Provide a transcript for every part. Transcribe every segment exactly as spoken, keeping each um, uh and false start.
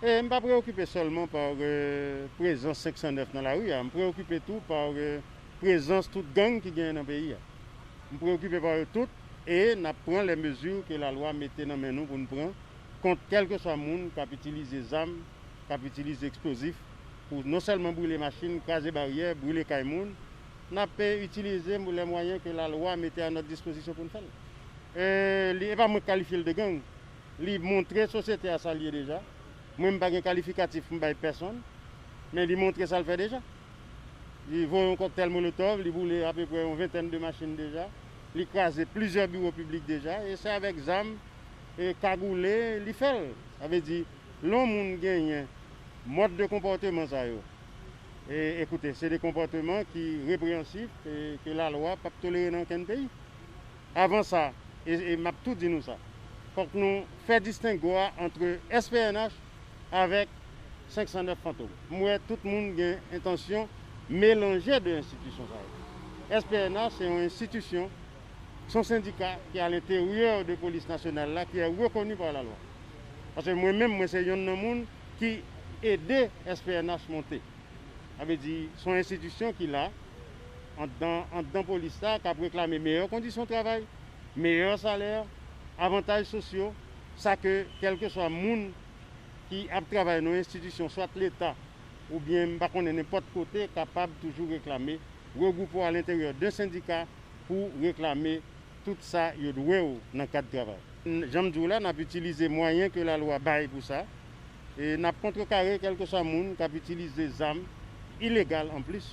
E m pa preokipe sèlman pa, euh, prezans senk san nèf nan lari a, m preokipe tou pa, euh, prezans tout gang ki genyen nan peyi a. M preokipe pa yo tout e n ap pran lè mezi ke lalwa mete nan men nou pou n pran kont kèlkeswa moun k ap itilize zam, k ap itilize eksplozif pou non sèlman brile machin, kraze baryè, brile kay moun, n ap, eh, itilize lè mwayen ke lalwa mete a nòt dispozisyon pou n fè l. Eh, li, e pa mwen k kalifye l de gang. Li montre sosyete a sa l ye deja. Mwen, m pa gen kalifikatif pou m bay pèsonn, men li montre sa l fè deja. Li voye yon kòktèl molotòv, li boule apeprè yon ventèn de machin deja, li kraze plizyè biwo piblik deja, e se avèk zam e kagoule li fè l. Sa vle di, lè yon moun genyen mòd de konpòteman sa yo, e, ekoute, se de konpòteman ki repreyansif e ke lalwa p ap tolere nan okenn peyi. Avan sa, e, e m ap tou di nou sa, fòk nou fè distenge a ant S P N H avèk senk san nèf Fantom. M wè tout moun gen entansyon melanje de enstitisyon sa yo. S P N H se yon enstitisyon, se yon sendika ki a lenteryè de polis nasyonal la, ki est reconnu par la loi. Paske mwen menm, mwen se yonn nan moun ki ede S P N H monte. Sa vle di, se yon enstitisyon ki la, anndan, anndan polis la, k ap reklame meyè kondisyon travay, meyè salè, avantaj sosyo, sa ke kèlkeswa moun ki ap travay nan yon enstitisyon, swat Leta, oubyen m pa konnen nenpòt kote, kapab toujou reklame, regwoupe w alenteryè de sendika pou reklame tout sa yo dwe w nan kad travay. N-, jan m di w la, n ap itilize mwayen ke lalwa bay pou sa, e n ap kontrekare kèlkeswa moun k ap itilize zam ilegal anplis,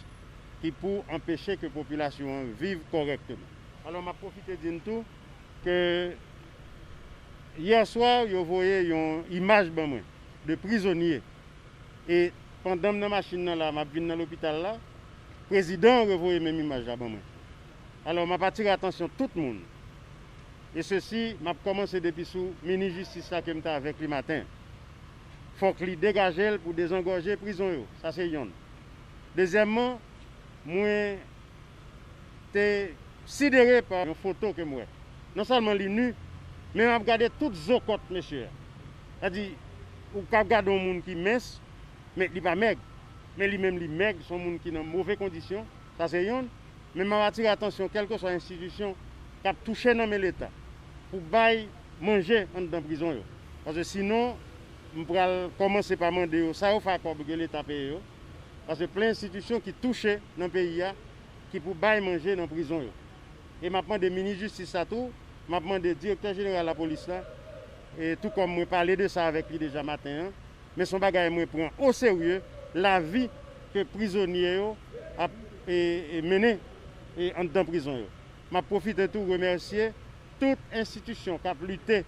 ki pou anpeche ke popilasyon an viv kòrèkteman. Alò, m ap pwofite di n tou ke yè swa, yo voye yon imaj ban mwen de prizonye. E pandan m nan machin nan la, m ap vin nan lopital la, prezidan an revoye menm imaj la ban mwen. Alò, m ap atire atansyon tout moun. E sesi, m ap kòmanse depi sou minis jistis la ke m te avèk li maten. Fòk li degaje l pou dezangòje prizon yo. Sa se yonn. Dezyèmman, mwen te sidere pa yon foto ke m wè. Non sèlman li ni, men m ap gade tout zo kòt mesye a. Sa di, ou ka gade yon moun ki mens, men li pa mèg. Men li menm li mèg, se yon moun ki nan move kondisyon, sa se yonn. Men m ap atire atansyon kèlkeswa enstitisyon k ap touche nan men Leta pou bay manje anndan prizon yo. Paske sinon, m pral kòmanse pa mande yo sa yo fè ak kòb ke Leta peye yo. Paske plen enstitisyon ki touche nan peyi a ki pou bay manje nan prizon yo. E m ap mande minis jistis la tou, m ap mande direktè jeneral lapolis la, e tou kòm mwen pale de sa avèk li deja maten an, men se yon bagay mwen pran oserye, lavi ke prizonye yo ap, e, e, mennen, e, anndan prizon yo. M ap pwofite tou remèsye tout enstitisyon k ap lite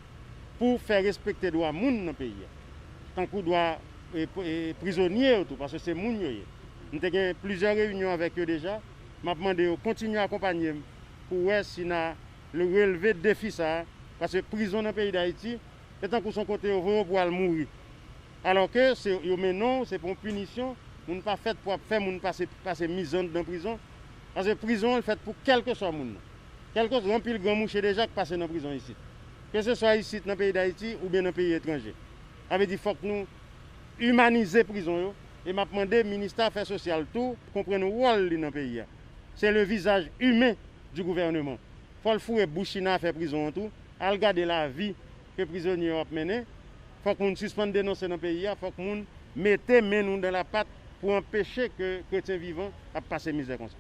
pou fè respekte dwa moun nan peyi a, tankou dwa, e, e, prizonye yo tou, paske se moun yo ye. M te gen plizyè reyinyon avèk yo deja. M ap mande yo kontinye akonpanye m pou wè si n a releve defi sa a, paske prizon nan peyi Dayiti, se tankou se yon kote yo voye w pou w al mouri. Alòske se, yo mennen w, se pou yon pinisyon, moun pa fèt pou ap fè moun pase, pase mizè anndan prizon. Paske prizon an fèt pou kèlkeswa moun nan. Kèlkeswa, anpil granmouche deja k pase nan prizon isit. Keseswa isit nan peyi Dayiti oubyen nan peyi etranje. Sa vle di fòk nou imanize prizon yo, e m ap mande ministè afè sosyal tou konprann wòl li nan peyi a. Se le visage humain du gouvernement. Fò l foure bouch li nan afè prizon an tou, al gade lavi ke prizonye yo ap mennen. Fòk moun sispann denonse nan peyi a, fòk moun mete men nou dan lapat pou anpeche ke kretyen vivan ap pase mizè konsa.